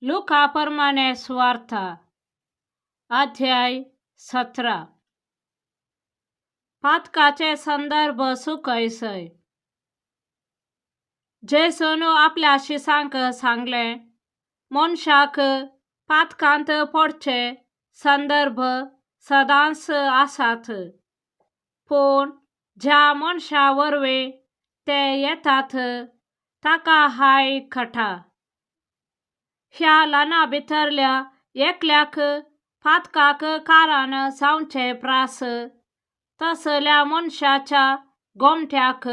लुका प्रमाणे सुवार्ता, अध्याय 17. पातकाचे संदर्भ सुकयसय. जेजून आपल्या शिसांक सांगलें, मनशाक पातकांत पडचे संदर्भ सदांच आसात, पूण ज्या मनशा वरवीं ते येतात ताका हाय खटा. ह्या ल्हाना भितरल्या एकल्याक पातकाक कारण जावचे प्रास तसल्या मनशाच्या गोमट्याक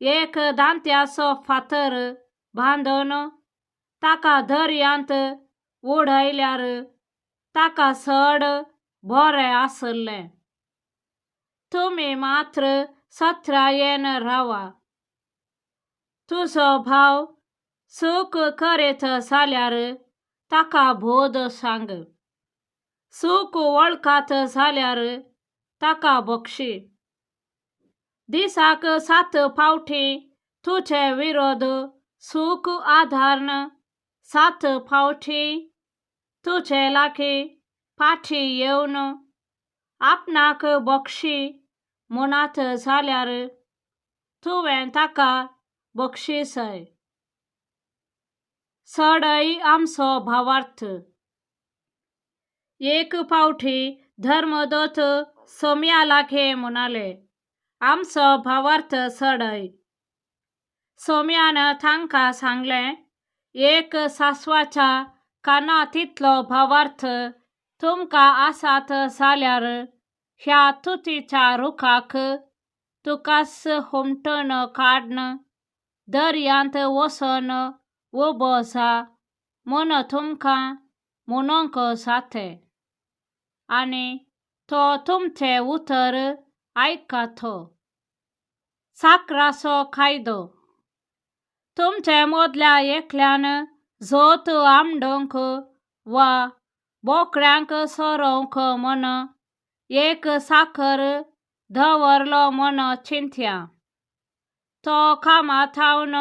एक दांत्याचो फातर बांदून ताका दर्यांत उडयल्यार ताका चड बरें आसलें. तुमी मात्र सत्रायेन रावा. तुजो भाव चूक करीत जाल्यार ताका बोध सांग. चूक वळखात जाल्यार ताका बक्षी. दिसाक 7 फावटी तुजे विरोध चूक आदारण 7 फावटी तुजे लागीं फाटी येवन आपणाक बक्षी म्हणत जाल्यार तुवें ताका बक्षीसय. चडय आमचो भावार्थ. एक फावटी धर्मदूत सोम्या लागीं म्हणाले, आमचो भावार्थ चडय. सोम्यान तांकां सांगलें, एक सासवाच्या काना तितलो भावार्थ तुमकां आसात जाल्यार ह्या तुतीच्या रुखाक तुकाच हुमटून काडून दर्यांत वचून उबो जा म्हूण तुमकां म्हणूंक जातें, आनी तो तुमचें उतर आयकतो. साकराचो कायदो. तुमचे मदल्या एकल्यान जोत आमडूंक वा बोकड्यांक चरोवंक म्हूण एक साकर दवरलो म्हूण चिंतया. तो कामा थावन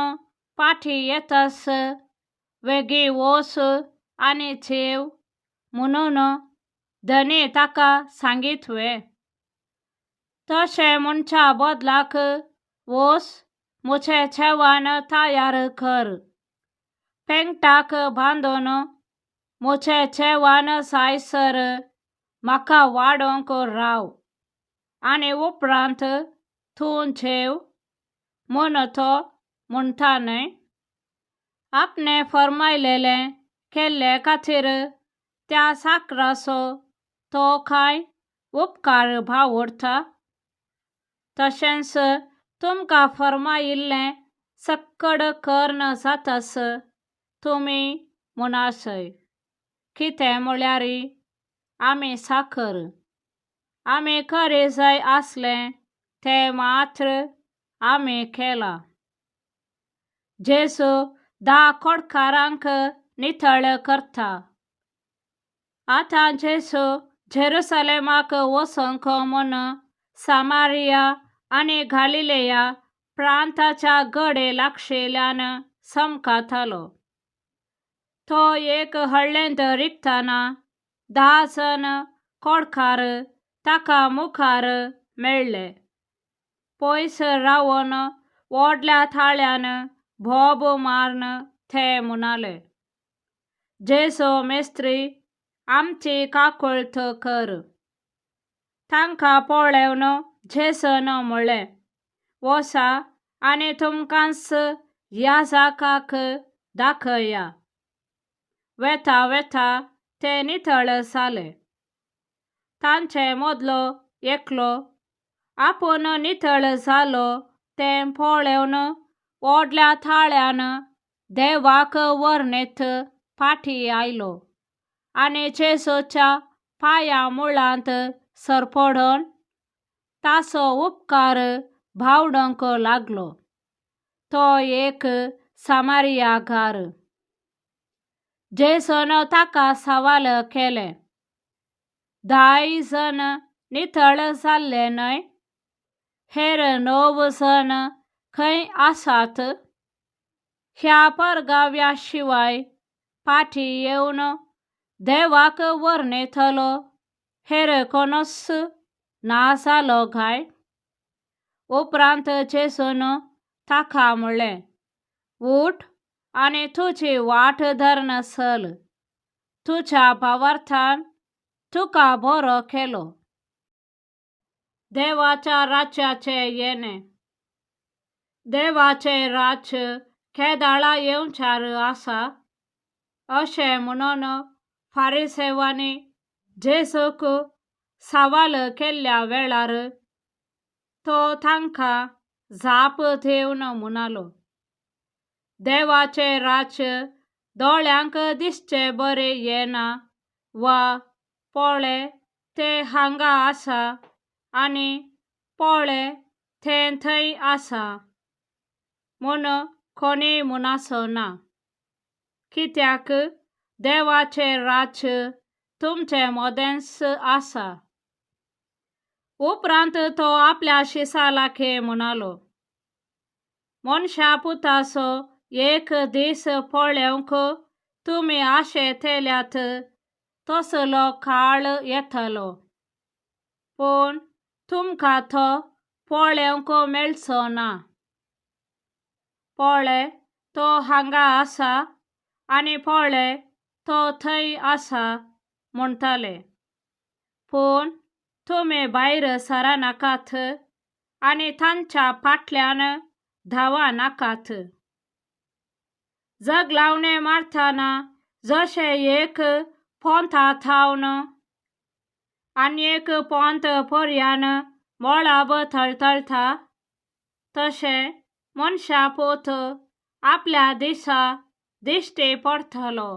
फाटीं येतच वेगीं वच आनी जेव म्हणून धनी ताका सांगीत वे? तशें म्हणच्या बदलाक वच म्हजें जेवण तयार कर, पेंगटाक बांदून म्हजें जेवण जायसर म्हाका वाडोवंक राव, आनी उपरांत तूं जेव म्हूण तो म्हणटा न्हय? आपणें फर्मायलेलें केल्ले खातीर त्या साकराचो तो कांय उपकार भावडता? तशेंच तुमकां फर्मायिल्लें सक्कड कर्ण जाताच तुमी म्हणासय, कितें म्हळ्यार आमी साकर, आमी करी जाय आसलें तें मात्र आमी केलां. जेजू 10 कोडकारांक नितळ करता. आतां जेजू जेरुसलेमाक वचूंक म्हूण सामारिया आनी गालिलेया प्रांताच्या गडे लागशिल्ल्यान चमकतालो. तो एक हळ्ळेंत रिगतना 10 जण कोडकार ताका मुखार मेळ्ळे. पयस रावन व्हडल्या ताळ्यान बोब मारून ते म्हणाले, जेजू मेस्त्री, आमची काकुळट कर. तांकां पळोवन जेजून म्हळें, वचा आनी तुमकांच याजकाक दाखया. वेता वेता ते नितळ जाले. तांचे मदलो एकलो आपूण नितळ जालो तें पळोवन व्हडल्या ताळ्यान देवाक वर्णीत फाटीं आयलो आनी जेजूच्या पांया मुळांत सरपडून ताचो उपकार भावडूंक लागलो. तो एक सामारियागार. जेजून ताका सवाल केलें, 10 जण नितळ जाल्ले न्हय? हेर 9 जण खंय आसात? ह्या परगाव्या शिवाय पाटीं येवन देवाक वर्णयतलो हेर कोणूच ना जालो काय? उपरांत जेजून ताका म्हणलें, उठ आनी तुजी वाट धरून चल, तुज्या भावार्थान तुका बरो केलो. देवाच्या राज्याचें येणें. देवाचें राज्य केदाळा येवच्यार आसा अशें म्हणून फारिसेवांनी जेजूक सवाल केल्ल्या वेळार तो तांकां जाप दिवन म्हणालो, देवाचें राज्य दोळ्यांक दिसचें बरें येना वा पळय तें हांगा आसा आनी पळय तें थंय आसा म्हूण कोणूय म्हणचो ना. कित्याक देवाचें राज्य तुमचे मदेंच आसा. उपरांत तो आपल्या शिसां लागीं म्हणालो, मनशा पुताचो एक दीस पळोवंक तुमी आशेतल्यात तसलो काळ येतलो, पूण तुमकां तो पळोवंक मेळचो ना. पळय तो हांगा आसा आनी पळय तो थंय आसा म्हणटले, पूण तुमी भायर सरनाकात आनी तांच्या फाटल्यान धांवनाकात. जगलावणें मारतना जशें एक पोंता थावन आनी एक पोंत पर्यान मळब थळथळटा तशें मनशा पूत आपल्या दिसा दिश्टी पडटलो.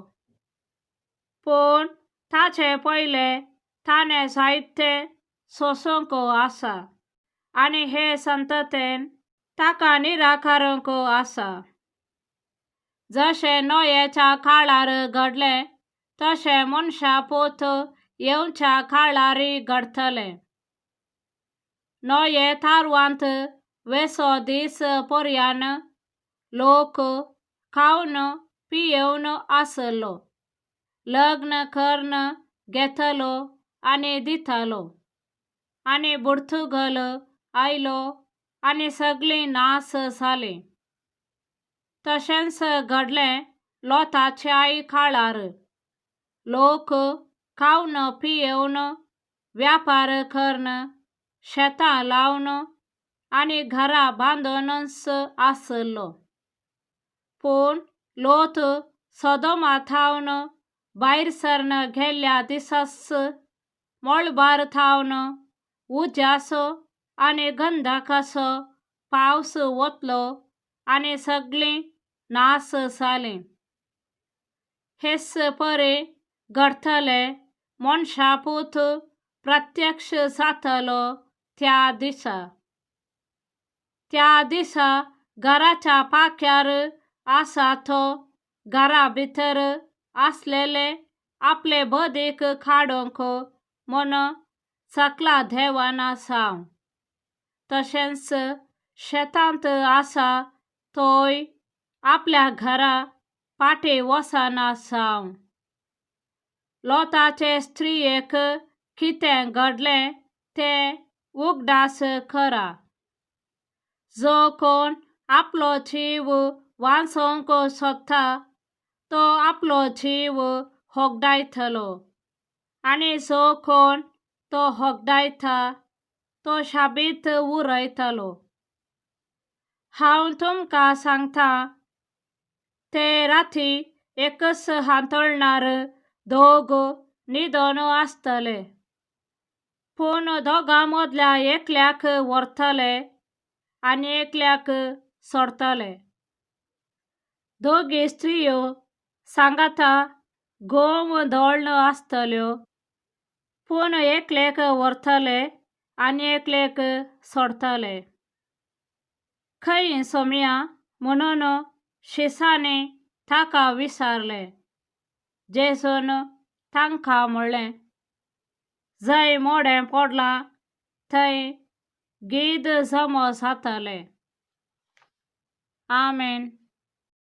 पूण ताचे पयलें ताणें जायतें सोंसूंक आसा आनी हे संततेन ताका निराकारूंक आसा. जशें नोयेच्या काळार घडलें तशें मनशा पूत येवच्या काळारय घडटलें. नोये तारवांत वेसो दीस पर्यान लोक खावन पियेवन आसलो, लग्न करून घेतलो आनी दितालो, आनी बुडतुगल आयलो आनी सगळीं नाश जालीं. तशेंच घडलें लोताच्याय काळार. लोक खावन पियेवन, व्यापार करून, शेतां लावन आनी घरां बांदूनच आसलो. पूण लोत सोदोमा थावन भायर सरन गेल्ल्या दिसाच मळबार थावन उज्याचो आनी गंधकाचो पावस वतलो आनी सगळीं नाश जालीं. हेच परी घडटलें मनशा पूत प्रत्यक्ष जातलो त्या दिसा. त्या दिसा घराच्या पाख्यार आसा तो घरा भितर आसलेले आपले बदीक काडूंक म्हूण सकला देवना जावं. तशेंच शेतांत आसा तोय आपल्या घरा फाटीं वचना जावं. लोताचे स्त्रियेक कितें घडलें तें उगडास करा. जो कोण आपलो जीव वांचोवंक सोदता तो आपलो जीव होगडायतलो, आनी जो कोण तो होगडायता तो शाबीत उरयतलो. हांव तुमकां सांगता, ते राती एकच हांतुळणार दोग न्हिदून आसतले, पूण दोगां मदल्या एकल्याक व्हरतले आनी एकल्याक सोडटले. दोगी स्त्रियो सांगाता गोंव दळ्ळ आसतल्यो, पूण एकलेक व्हरतले आनी एकलेक सोडटले. खंय सोमया म्हणून शिसांनी ताका विचारलें. जेजून तांकां म्हणलें, जंय मोडें पडलां थंय गीद जमो जातले. आमेन.